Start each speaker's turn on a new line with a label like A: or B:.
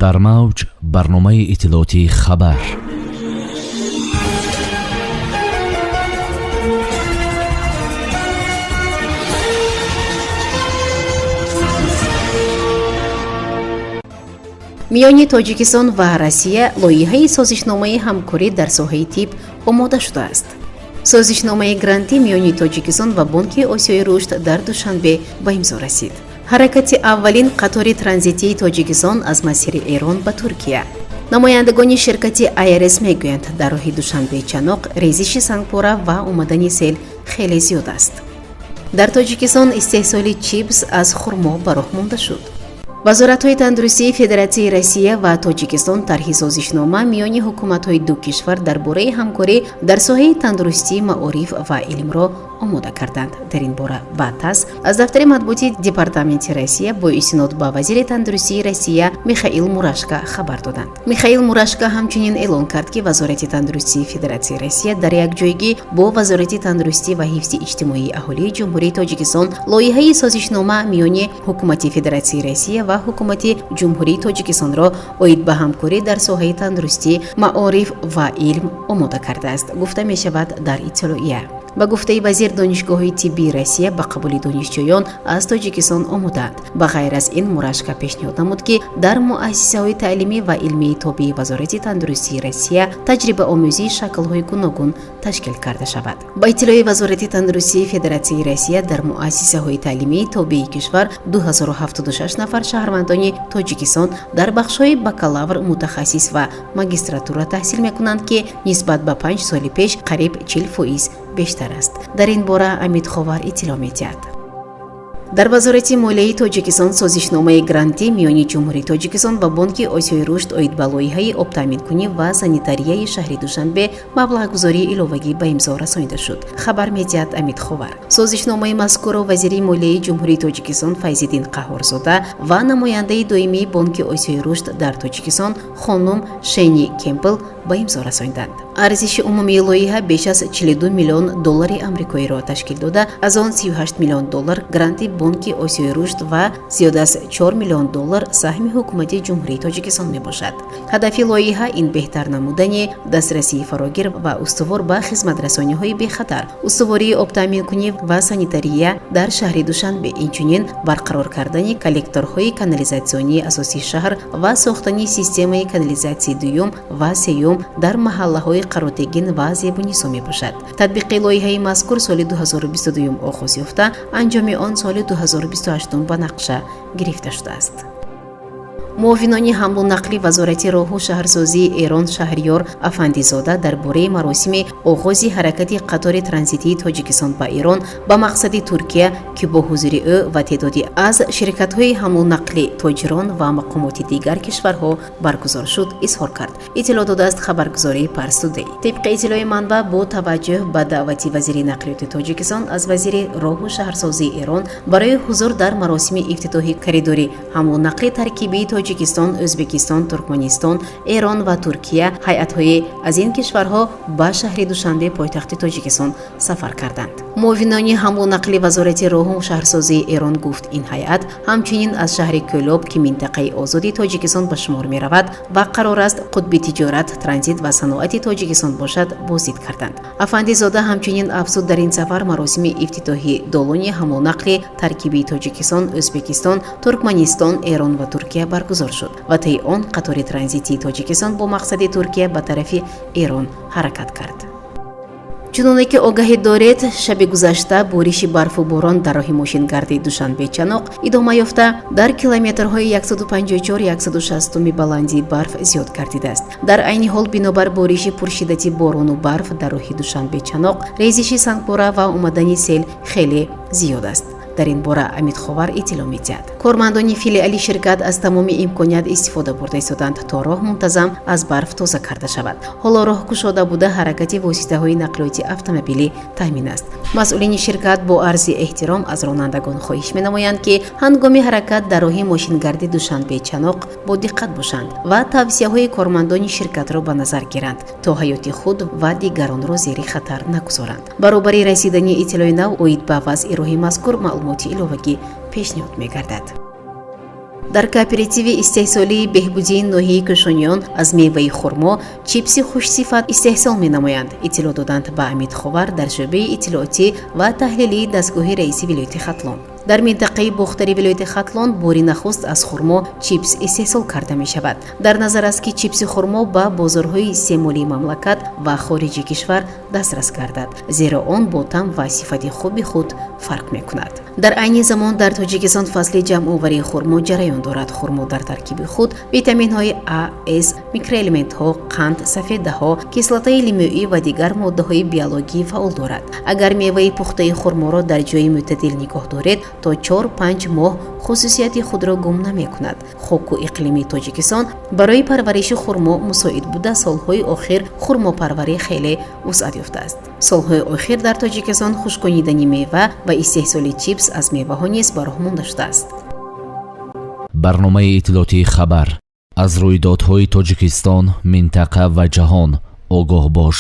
A: Дар мавҷ барномаи иттилоотии «Хабар».
B: Миёни Тоҷикистон ва Россия лоиҳаи созишномаи ҳамкорӣ дар соҳаи тиб омода шудааст. Созишномаи грантӣ миёни Тоҷикистон ва Бонки Осиёи Рушд дар Душанбе ба имзо расид. Ҳаракати аввалин қатори транзитии Тоҷикистон аз масири Эрон ба Туркия. Намояндагони ширкати АРС мегӯянд, дар роҳи Душанбе-Чаноқ резиши сангпора ва омадани сел хеле зиёд аст. Дар Тоҷикистон истеҳсоли чипс аз хурмо ба роҳ монда шуд. Вазоратҳои тандурустии Федератсияи Россия ва Тоҷикистон тарҳи созишнома миёни ҳукуматҳои ду кишвар дар бораи ҳамкорӣ дар соҳаи тандурустӣ, маориф ва илмро омода карданд. Дар ин бора ба ТАСС аз дафтари матбуоти Департаменти Россия бо истинод ба вазири тандурустии Россия Михаил Мурашко хабар доданд. Михаил Мурашко ҳамчунин эълон кард, ки Вазорати тандурустии Федератсияи Россия дар якҷоягӣ бо Вазорати тандурустӣ ва ҳифзи иҷтимоии аҳолии Ҷумҳурии Тоҷикистон лоиҳаи созишнома миёни ҳукумати Федератсияи Россия ва ҳукумати Ҷумҳурии Тоҷикистонро оид ба ҳамкорӣ дар соҳаи тандурустӣ, маориф ва илм омода кардааст, гуфта мешавад дар иттилоия. Ба гуфтаи вазир, донишгоҳҳои тиббии Россия ба қабули донишҷӯён аз Тоҷикистон омодаанд. Ба ғайр аз ин, Мурашко пешниҳод намуд, ки дар муассисаҳои таълимӣ ва илмии тобеи Вазорати тандурустии Россия таҷрибаомӯзии шаклҳои гуногун ташкил карда шавад. Ба иттилои Вазорати тандурустии Федератсияи Россия, дар муассисаҳои таълимии тобеи кишвар 2076 нафар шаҳрвандони Тоҷикистон дар бахшҳои бакалавр, мутахассис ва магистратура таҳсил мекунанд, ки нисбат ба 5 соли пеш қариб 40% бештар аст. Дар ин бора Амид Ховар иттилоъ медиҳад. Дар Вазорати молияи Тоҷикистон созишномаи грантӣ миёни Ҷумҳурии Тоҷикистон ва Бонки Осиёи Рушд оид ба лоиҳаи обтаъминкунӣ ва санитарияи шаҳри Душанбе маблағгузории иловагӣ ба имзо расонида шуд, хабар медиҳад Амид Ховар. Созишномаи мазкурро вазири молияи Ҷумҳурии Тоҷикистон Файзиддин Қаҳҳорзода ва намояндаи доимии Бонки Осиёи Рушд дар Тоҷикистон хонум Шени Кемпбелл ба имзо расонданд. Арзиши умумии лоиҳа беш аз 42 миллион доллари амрикоиро ташкил дода, аз он 38 миллион доллар гранти Бонки Осиёи Рушд ва зиёд аз 4 миллион доллар саҳми ҳукумати Ҷумҳурии Тоҷикистон мебошад. Ҳадафи лоиҳа ин беҳтар намудани дастрасии фарогир ва устувор ба хизматрасониҳои бехатар, устувории обтаъминкунӣ ва санитария дар шаҳри Душанбе, инчунин барқарор кардани коллекторҳои канализатсионии асосии шаҳр ва сохтани системаи канализатсияи дуюм ва сеюм дар маҳаллаҳои Қаротегин ва Зебунисо мебошад. Татбиқи лоиҳаи мазкур соли 2022 оғоз ёфта, анҷоми он соли 2028 ба нақша гирифта шудааст. Муовинони ҳамлу нақли Вазорати роҳу шаҳрсозии Эрон Шаҳриёр Афандизода дар бораи маросими оғози ҳаракати қатори транзитии Тоҷикистон ба Эрон ба мақсади Туркия, ки бо ҳузури ӯ ва теъдоди аз ширкатҳои ҳамлу нақли, тоҷирон ва мақомоти дигар кишварҳо баргузор шуд, изҳор кард, иттилоъ додааст хабаргузории Парстудей. Тибқи иттилои манбаъ, бо таваҷҷӯҳ ба даъвати вазири нақлиёти Тоҷикистон аз вазири роҳу шаҳрсозии Эрон барои ҳузур дар маросими ифтитоҳи коридори ҳамлу нақли таркибии Тоҷикистон, Ӯзбекистон, Туркманистон, Эрон ва Туркия, ҳайатҳое аз ин кишварҳо ба шаҳри Душанбе, пойтахти Тоҷикистон, сафар карданд. Муовинони ҳамлу нақли Вазорати роҳу шаҳрсозии Эрон гуфт, ин ҳайат ҳамчунин аз шаҳри Кӯлоб, ки минтақаи озоди Тоҷикистон ба шумор меравад ва қарор аст қутби тиҷорат, транзит ва саноати Тоҷикистон бошад, боздид карданд. Афандизода ҳамчунин афзуд, дар ин сафар маросими ифтитоҳи долони ҳамлу нақли таркибии Тоҷикистон, Ӯзбекистон, Туркманистон, Эрон ва Туркия баргузор шуд ва таи он қатори транзитии Тоҷикистон бо мақсади Туркия ба тарафи Эрон ҳаракат кард. Чуноне ки огаҳӣ доред, шаби гузашта бориши барфу борон дар роҳи мошингарди Душанбе-Чаноқ идома ёфта, дар километрҳои 154-160 баландии барф зиёд гардидааст. Дар айни ҳол, бинобар бориши пуршиддати борону барф дар роҳи Душанбе-Чаноқ резиши сангпора ва омадани сел хеле зиёд аст. Дар ин бора Амид Ховар иттилоъ медиҳад. Кормандони филиали ширкат аз тамоми имконият истифода бурда истоданд, то роҳ мунтазам аз барф тоза карда шавад. Ҳоло роҳ кушода буда, ҳаракати воситаҳои нақлиёти автомобилӣ таъмин аст. Масъулини ширкат бо арзи эҳтиром аз ронандагон хоҳиш менамоянд, ки ҳангоми ҳаракат дар роҳи мошингарди Душанбе-Чаноқ бодиққат бошанд ва тавсияҳои кормандони ширкатро ба назар гиранд, то ҳаёти худ ва дигаронро зери хатар нагузоранд. Баробари расидани иттилои нав оид ба вазъи роҳи мазкур, маълумоти иловагӣ пешниҳод мегардад. Дар кооперативи истеҳсолии беҳбудии ноҳияи Кӯшониён аз меваи хурмо чипси хушсифат истеҳсол менамоянд, иттилоъ доданд ба Амид Ховар дар шӯъбаи иттилоотӣ ва таҳлилии дастгоҳи раиси вилояти Хатлон. Дар минтақаи Бохтари вилояти Хатлон бори нахуст аз хурмо чипс истеҳсол карда мешавад. Дар назар аст, ки чипси хурмо ба бозорҳои истеъмолии мамлакат ва хориҷи кишвар дастрас гардад, зеро он бо таъм ва сифати хуби худ фарқ мекунад. Дар айни замон дар Тоҷикистон фасли ҷамъоварии хурмо ҷараён дорад. Хурмо дар таркиби худ витаминҳои А, С, микроэлементҳо, қанд, сафедаҳо, кислотаи лимӯӣ ва дигар моддаҳои биологии фаъол дорад. Агар меваи пухтаи хурморо дар ҷои мӯътадил нигоҳ доред, то 4-5 моҳ хусусияти худро гум намекунад. Хоку иқлими Тоҷикистон барои парвариши хурмо мусоид буда, солҳои охир хурмопарварӣ хеле вусъат ёфтааст. Солҳои охир дар Тоҷикистон хушконидани мева ва истеҳсоли чипс аз меваҳо низ ба роҳ монда шудааст.
A: Барномаи иттилоотии «Хабар». Аз рӯйдодҳои Тоҷикистон, минтақа ва ҷаҳон огоҳ бош.